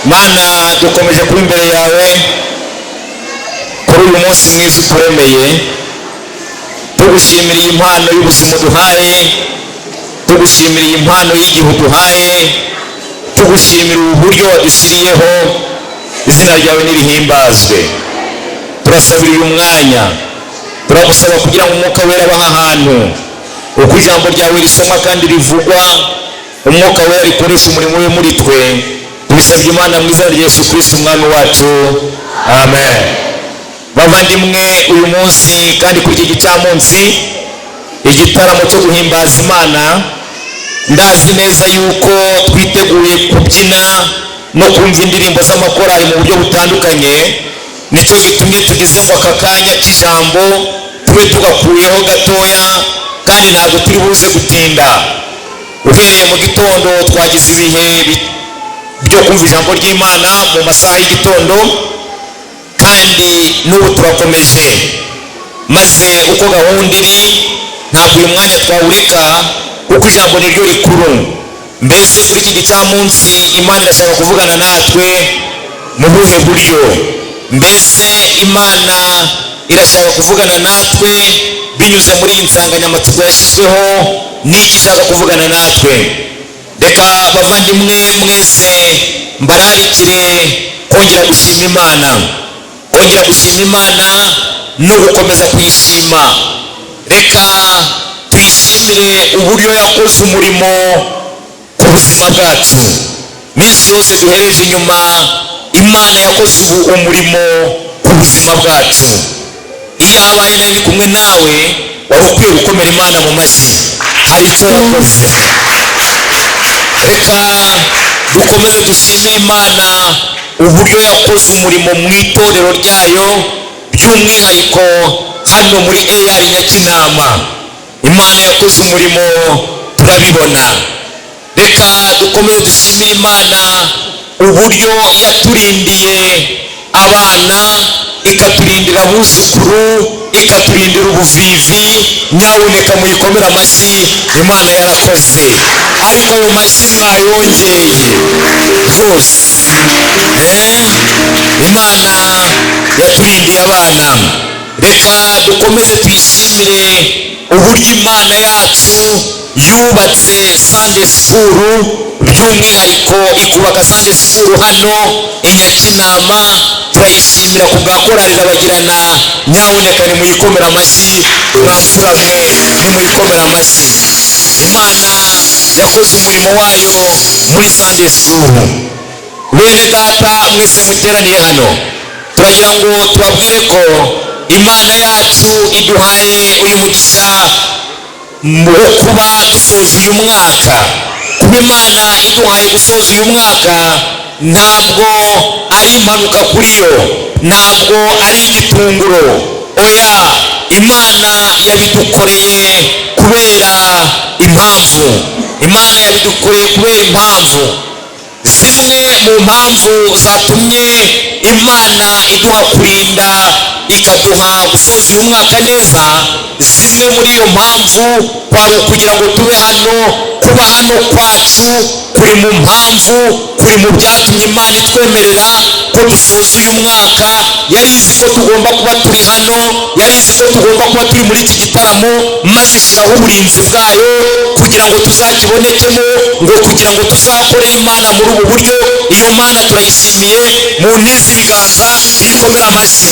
Mana, dukomeje kuba imbere yawe kuri uyu munsi mwiza uturemeye, tugushimira iyi mpano y'ubuzima uduhaye, tugushimira iyi mpano y'igihe uduhaye, tugushimira ubu buryo wadushyiriyeho. Izina ryawe nirihimbazwe. Turasabira uyu mwanya, turagusaba kugira ngo Umwuka Wera abe aha hantu, uko ijambo ryawe risomwa kandi rivugwa, Umwuka Wera rikoresha umurimo we muri twe. Tubisabye Imana mu izina rya Yesu Kristo Umwami wacu, amen. Bavandimwe, uyu munsi kandi kuri iki gicamunsi, igitaramo cyo guhimbaza Imana, ndazi neza yuko twiteguye kubyina no kumva indirimbo z'amakorali mu buryo butandukanye. Nicyo gitumye tugeze ngo aka kanya k'ijambo tube tugakuyeho gatoya, kandi ntabwo turi buze gutinda. Uhereye mu gitondo twagize ibihe byo kumva ijambo ry'Imana mu masaha y'igitondo, kandi n'ubu turakomeje. Maze uko gahunda iri, ntabwo uyu mwanya twawureka, kuko ijambo ni ryo rikuru. Mbese kuri iki gicamunsi Imana irashaka kuvugana natwe mu buhe buryo? Mbese Imana irashaka kuvugana natwe binyuze muri iyi nsanganyamatsiko yashyizweho? N'iki ishaka kuvugana natwe? Reka bavandimwe mwese mbararikire kongera gushima Imana, kongera gushima Imana no gukomeza kuyishima. Reka tuyishimire uburyo yakoze umurimo ku buzima bwacu. Minsi yose duhereje inyuma, Imana yakoze ubu umurimo ku buzima bwacu. Iyo habaye nari kumwe nawe, wari ukwiye gukomera Imana mu mashyi, hari icyo yakoze. Reka dukomeze dushimire Imana uburyo yakoze umurimo mu itorero ryayo, by'umwihariko hano muri EAR Nyakinama. Imana yakoze umurimo, turabibona. Reka dukomeze dushimire Imana uburyo yaturindiye abana, ikaturindira abuzukuru, ikaturindira ubuvivi. Nyabuneka muyikomere amashyi, Imana yarakoze. Ariko ayo mashyi mwayongeye rwose. Imana yaturindiye abana. Reka dukomeze tuyishimire uburyo Imana yacu yubatse Sunday School, by'umwihariko ikubaka Sunday School hano i Nyakinama. Turayishimira ku bwa korali Rabagirana. Nyabuneka nimuyikomere amashyi, mwamfura mwe, nimuyikomere amashyi. Imana yakoze umurimo wayo muri Sunday School. Bene data mwese muteraniye hano, turagira ngo tubabwire ko Imana yacu iduhaye uyu mugisha wo kuba dusoza uyu mwaka. Kuba Imana iduhaye gusoza uyu mwaka ntabwo ari impanuka kuri yo, ntabwo ari igitunguro, oya. Imana yabidukoreye kubera impamvu. Imana yabidukoreye kubera impamvu. Zimwe mu mpamvu zatumye Imana iduha kurinda, ikaduha gusoza uyu mwaka neza, zimwe muri iyo mpamvu kwari ukugira ngo tube hano. Kuba hano kwacu kuri mu mpamvu, kuri mu byatumye Imana itwemerera ko dusoza uyu mwaka. Yari izi ko tugomba kuba turi hano, yari izi ko tugomba kuba turi muri iki gitaramo, maze ishyiraho uburinzi bwayo kugira ngo tuzakibonekemo, ngo kugira ngo tuzakorere Imana muri ubu buryo. Iyo Mana turayishimiye. Mu ntizi ibiganza, tuyikomere amashyi.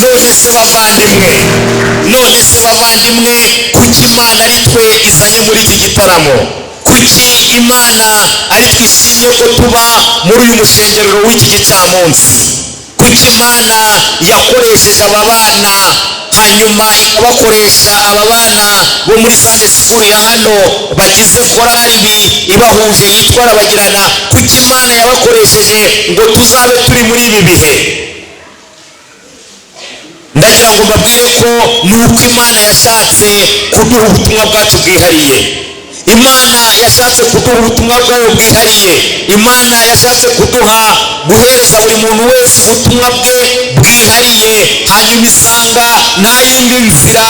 None se bavandimwe, none se bavandimwe, kuki Imana ari twe izanye muri iki gitaramo? Kuki Imana ari twishimye ko tuba muri uyu mushengerero w'iki gicamunsi? Kuki Imana yakoresheje aba bana, hanyuma ikabakoresha aba bana bo muri Sunday School ya hano bagize korali ibahuje yitwa Rabagirana? Kuki Imana yabakoresheje ngo tuzabe turi muri ibi bihe? Ndagira ngo mbabwire ko ni uko Imana yashatse kuduha ubutumwa bwacu bwihariye. Imana yashatse kuduha ubutumwa bwayo bwihariye. Imana yashatse kuduha guhereza buri muntu wese ubutumwa bwe bwihariye, hanyuma isanga nta yindi nzira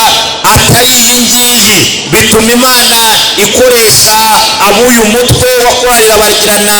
atari iyi ngiyi. Bituma Imana ikoresha ab'uyu mutwe wa korali Rabagirana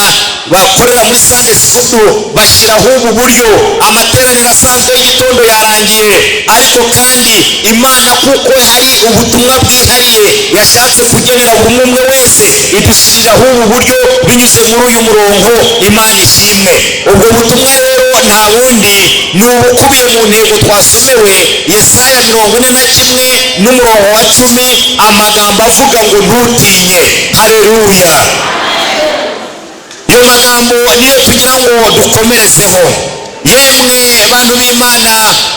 bakorera muri Sunday School, bashyiraho ubu buryo. Amateraniro asanzwe y'igitondo yarangiye, ariko kandi Imana, kuko hari ubutumwa bwihariye yashatse kugenera buri umwe umwe wese, idushyiriraho ubu buryo binyuze muri uyu murongo. Imana ishimwe. Ubwo butumwa rero nta bundi, ni ubukubiye mu ntego twasomewe, Yesaya 41 n'umurongo wa 10, amagambo avuga ngo ntutinye. Haleluya. Ayo magambo niyo tugira ngo dukomerezeho. Yemwe bantu b'Imana,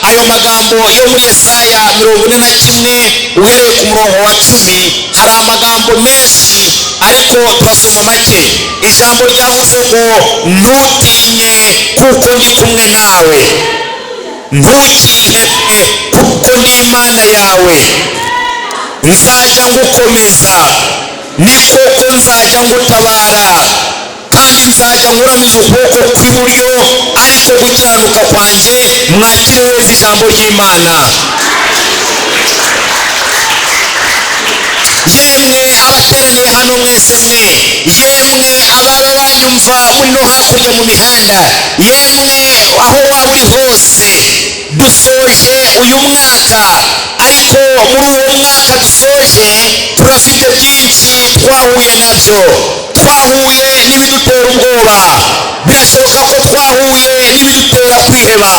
ayo magambo yo muri Yesaya 41 uhereye ku murongo wa 10, hari amagambo menshi ariko turasoma make. Ijambo ryavuze ngo ntutinye kuko ndi kumwe nawe, ntukihebe kuko ndi Imana yawe, nzajya ngukomeza, ni koko nzajya ngutabara, kandi nzajya nkuramiza ukuboko kw'iburyo, ariko gukiranuka kwanjye. Mwakire wese ijambo ry'Imana. Yemwe abateraniye hano mwese mwe, yemwe ababa banyumva muri no hakurya mu mihanda, yemwe aho waba uri hose, dusoje uyu mwaka, ariko muri uwo mwaka dusoje turafite byinshi twahuye nabyo. Twahuye n'ibidutera ubwoba, birashoboka ko twahuye n'ibidutera kwiheba,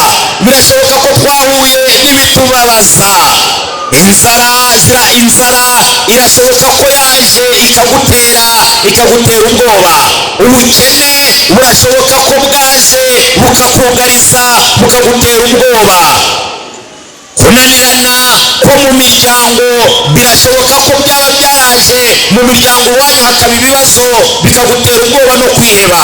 birashoboka ko twahuye n'ibitubabaza. Inzara zira inzara irashoboka ko yaje ikagutera ubwoba. Ubukene burashoboka ko bwaje bukakugariza, bukagutera ubwoba. Kunanirana ko mu miryango birashoboka ko byaba byaraje mu miryango iwanyu hakaba ibibazo, bikagutera ubwoba no kwiheba.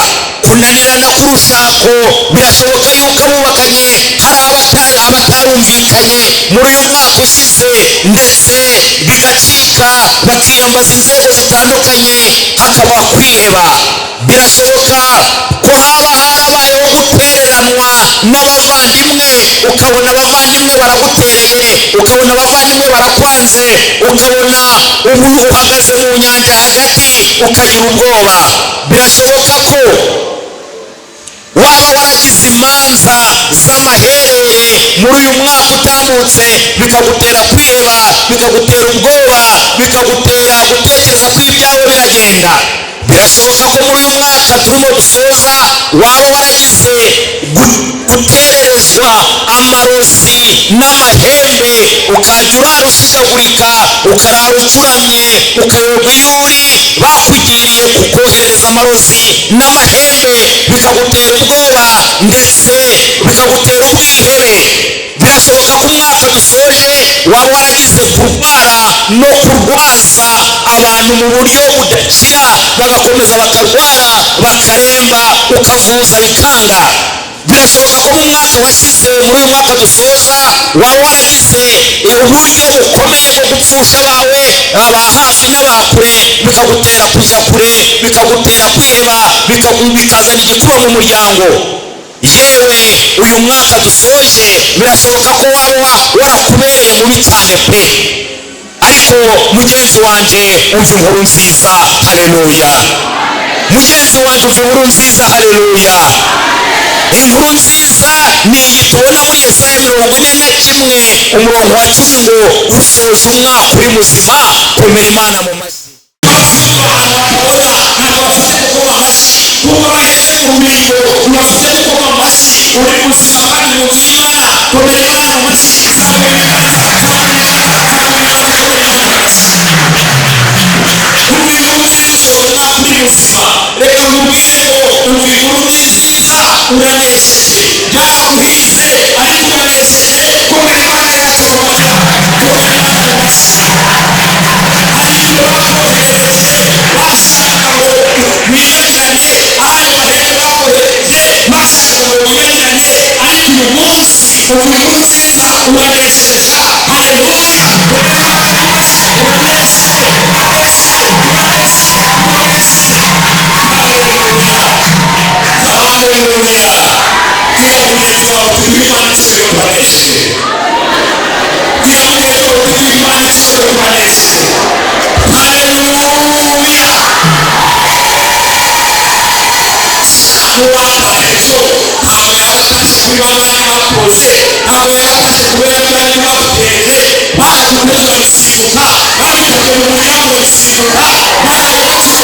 Kunanirana k'urushako birashoboka yuko abubakanye hari abatarumvikanye muri uyu mwaka ushize, ndetse bigacika bakiyambaza inzego zitandukanye, hakaba kwiheba. Birashoboka ko haba harabayeho gutereranwa n'abavandimwe, ukabona abavandimwe baragutereye, ukabona abavandimwe barakwanze, ukabona ubu uhagaze mu nyanja hagati, ukagira ubwoba. Birashoboka ko waba waragize imanza z'amaherere muri uyu mwaka utambutse, bikagutera kwiheba, bikagutera ubwoba, bikagutera gutekereza ko ibyawe biragenda. Birashoboka ko muri uyu mwaka turimo dusoza waba waragize gutererezwa amarozi n'amahembe, ukajya urara ushikagurika, ukarara ucuramye, ukayoberwa iyo uri, bakugiriye kukoherereza amarozi n'amahembe, bikagutera ubwoba ndetse bikagutera ubwihebe. Birashoboka ko umwaka dusoje waba waragize kurwara no kurwaza abantu mu buryo budakira, bagakomeza bakarwara bakaremba, ukavuza bikanga. Birashoboka ko mu mwaka washize, muri uyu mwaka dusoza, waba waragize uburyo bukomeye bwo gupfusha abawe, aba hafi n'abakure, bikagutera kujya kure, bikagutera kwiheba, bikazana igikuba mu muryango. Yewe uyu mwaka dusoje birashoboka ko waba warakubereye mubi cyane pe, ariko mugenzi wanjye umva inkuru nziza, haleluya. Mugenzi wanjye umva inkuru nziza, haleluya. Inkuru nziza ni iyi tubona muri Yesaya 41 umurongo wa 10 ngo usoje umwaka uri muzima, komera Imana mu mashyi. Uri muzima kandi mu nzu y'Imana, komera Imana mu mashyi. Umva inkuru nziza, umwaka uri muzima. Reka nkubwire ngo umva inkuru nziza, uranesheje. Byaraguhize ariko uranesheje, komera Imana yacu mu mashyi. Komera Imana mu mashyi. Hari ibyo bakohereje bashaka ngo wibagirane, ayo mahembe bakohereje bashaka ngo wibagirane, ariko uyu munsi umva inkuru nziza, uranesheje. Haleluya. Komera Imana mu mashyi. Uranesheje, uranesheje, uranesheje. N'uwataha ejo ntabwo yabatashye kuri bangahe bakoze, ntabwo yabatashye kubera bari baguteje, baragukoze babisimbuka, babikoze mu muryango babisimbuka, baragukoze.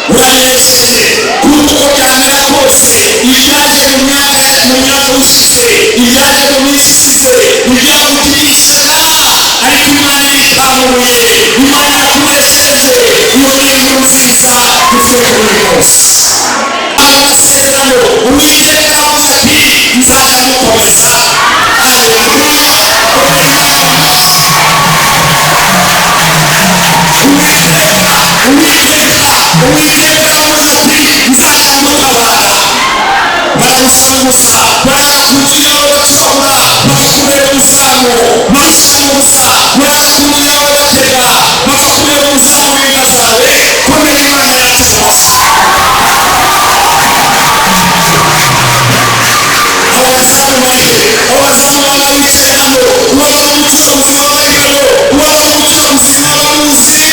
Uranesheje kuko byamera kose, ibyaje mu myaka mu myaka ushize, ibyaje mu minsi ishize, ibyakugirishaga, ariko Imana iritamuye, Imana irakunesheje. Iyo ni inkuru nziza dufite kuri uyu munsi. Amasezerano Uwiteka yavuze ati nzajya mukomeza. Haleluya. Uwiteka, Uwiteka, Uwiteka yavuze ati nzajya mutabara. Baragusanguza, barakugira bagacuragura, bakakubera umuzamu, barasanguza, barakugira bagatega, bakakubera umuzamu w'inka zawe. Komera, Imana yacu. Abo bazamu bari, abo bazamu baba bicaye hano, uwaba umucuruzi waba ari hano, uwaba umucuruzi waba muzi,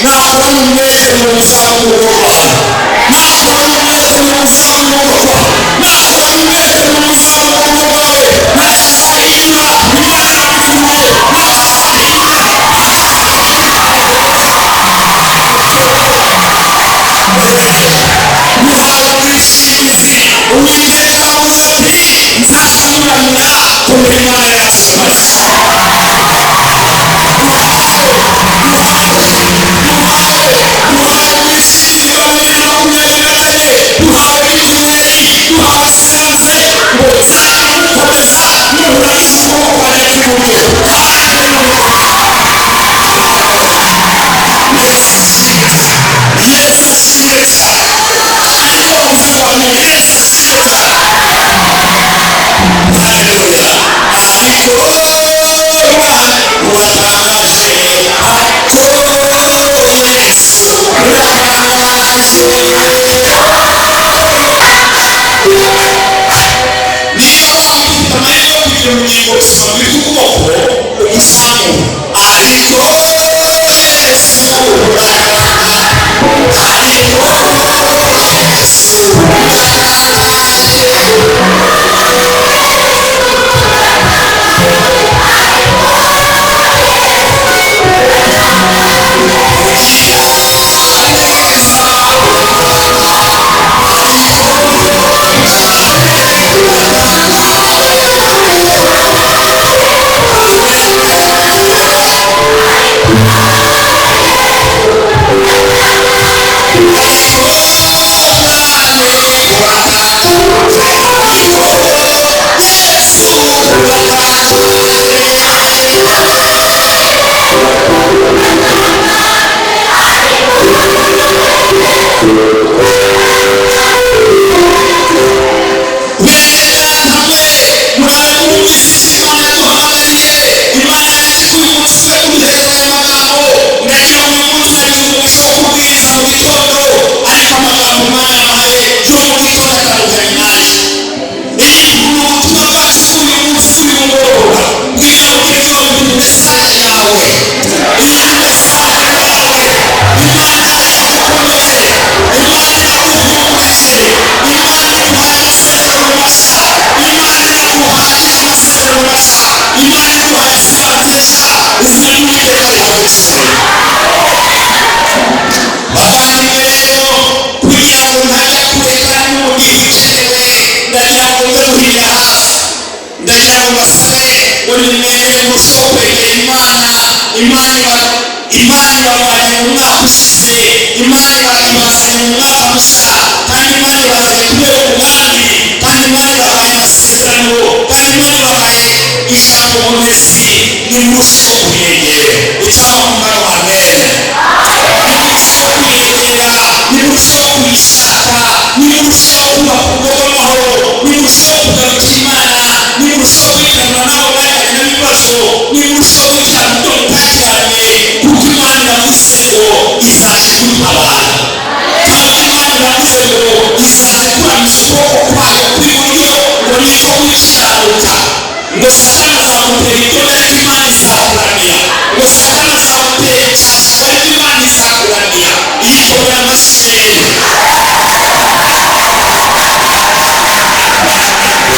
nakora umwete mu muzamu w'urugo rwawe, nakora umwete mu muzamu w'urugo rwawe, nakora umwete mu muzamu w'urugo rwawe, ntacyo Imana irabivuye, ntacyo. Muhawe ubwishingizi. Uwiteka aravuze ati nzakuramira. Komera, Imana yacu. Muhawe, muhawe, muhawe, muhawe ubwishingizi bwa 2024, duhawe mituweli, duhawe assurance, ngo nzamukomeza muhuranisha ukuboko kwanjye kw'iburyo. Yesu ashimwe cyane, Yesu ashimwe cyane. Ariko bavuze ngo amen. Yesu ashimwe cyane. Haleluya. Ariko uratangaje, ariko Yesu uratangaje. Niba waba ufite amahirwe yo kugira urugingo ruzima rwitwa ukuboko ukuzamura, ariko Yesu uratangaje, ariko Yesu uratangaje. Ugira neza. Ushize Imana ibazanye mu mwaka mushya, kandi Imana ibazanye kubera umugambi, kandi Imana ibahaye amasezerano, kandi Imana ibahaye ijambo nkomezi. Nimurusheho kuyegera. Icyampa ngo amen. Nimurusheho kuyegera, nimurusheho kuyishaka, nimurusheho kubaka urugo rw'amahoro, nimurusheho kugarukira Imana, nimurusheho kwitanura n'abo mwagiranye n'ibibazo, nimurusheho gukirana ibyo mutakiranye, kuko Imana iravuze ngo izaje kudutabara, kandi Imana iravuze ngo izaje kuramisha ukuboko kwayo kw'iburyo, ngo niko gukiranuka, ngo Satani azamutera ibyo, ariko Imana izakuramira, ngo Satani azamutera icyasha, ariko Imana izakuramira. Iyikomera amashyi.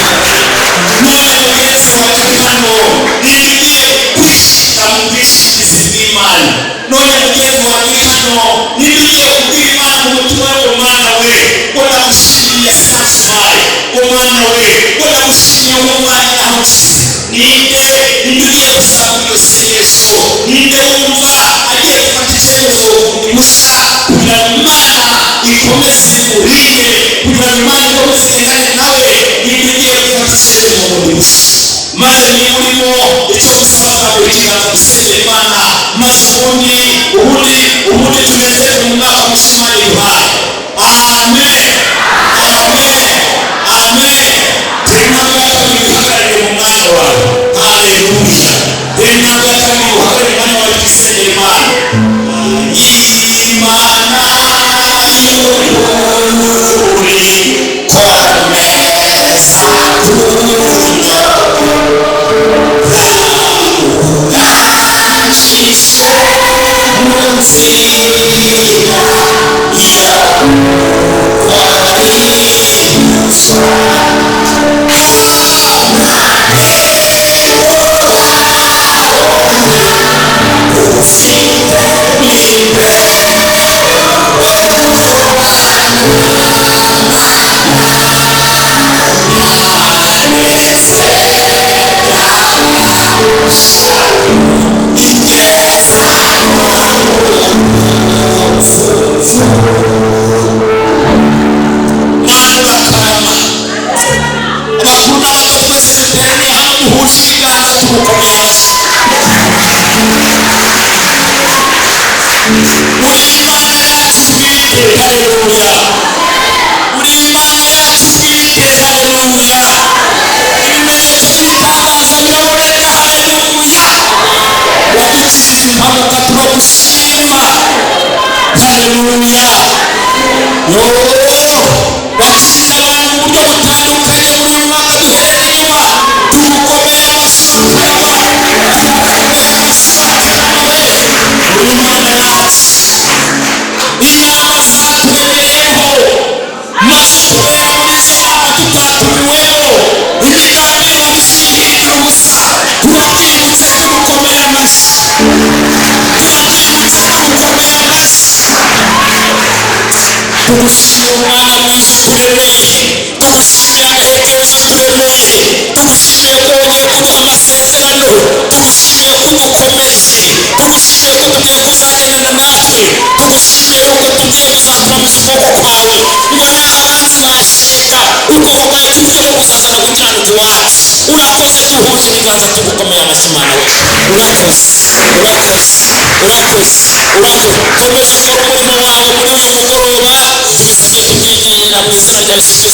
None mugenzi wanjye uri hano, niba ugiye kwishyira mu bwishingizi bw'Imana, none mugenzi wanjye uri hano, niba ugiye kubwira Imana mu mutima we, Mana we, ngo ndagushimiye sansuwayi, ngo Mana we, ngo ndagushimiye mu mwanya aho ushyize, ninde ugiye gusaba iryo sengesho? Ninde wumva agiye gufata icyemezo mushya kugira ngo Imana ikomeze imurinde, kugira ngo Imana ikomeze igendane nawe? Ninde ugiye gufata icyemezo mu bushya? Maze niba urimo, icyo gusaba, ntabwo ikiganza gusengera Imana, maze ubundi tunezerwe mu mwaka mushya Imana iduhaye. Amen, amen, amen. Turi intambwe ya kabiri, uhagarariye mu mwanya wawe. Haleluya. Turi intambwe ya kabiri, uhagarariye umwanya wawe, twisengera Imana. Imana y'ukuri, komeza kunyobora, urancishe mu nzira yo kwabizwa. Ufite imbere. Mana, urakarama. Abakuru n'abato twese duteraniye hano duhuje ibiganza, tugukomeye amashyi. Uri Imana yacu bwite, haleluya. Uri Imana yacu bwite, haleluya. Ibimenyetso n'ibitangaza biraboneka, haleluya. Wadukijije impanuka, turagushima, haleluya. Yo, wakijije abantu mu buryo butandukanye muri uyu mwaka duhereye inyuma. Tugukomeye amashyi, tugukomeye amashyi. Uri Imana yacu. Inama zatubereyeho, maze tubera muri izo nama tutatumiwemo, imigambi y'ababisha ihindura ubusa. Turakwibutse, tugukomeye amashyi. Turakwibutse, tugukomeye amashyi. Tugushimiye umwana mwiza uturemeye, tugushimiye agahe keza uturemeye, tugushimiye ko wongeye kuduha amasezerano, tugushimiye ko udukomeje, tugushimiye ko tugiye kuzagendana natwe, tugushimiye yuko tugiye kuzakuramiza ukuboko kwawe, ngo naho abanzi basheka, ukuboko kwawe kw'iburyo ko kuzazana gukiranuka iwacu. Urakoze. Duhuje ibiganza, tugukomeye amashyi. Mana we, urakoze, urakoze, urakoze, urakoze. Komeza ukore umurimo wawe muri uyu mugoroba. Tubisabye tubyigingira mu izina rya Yesu Kristo.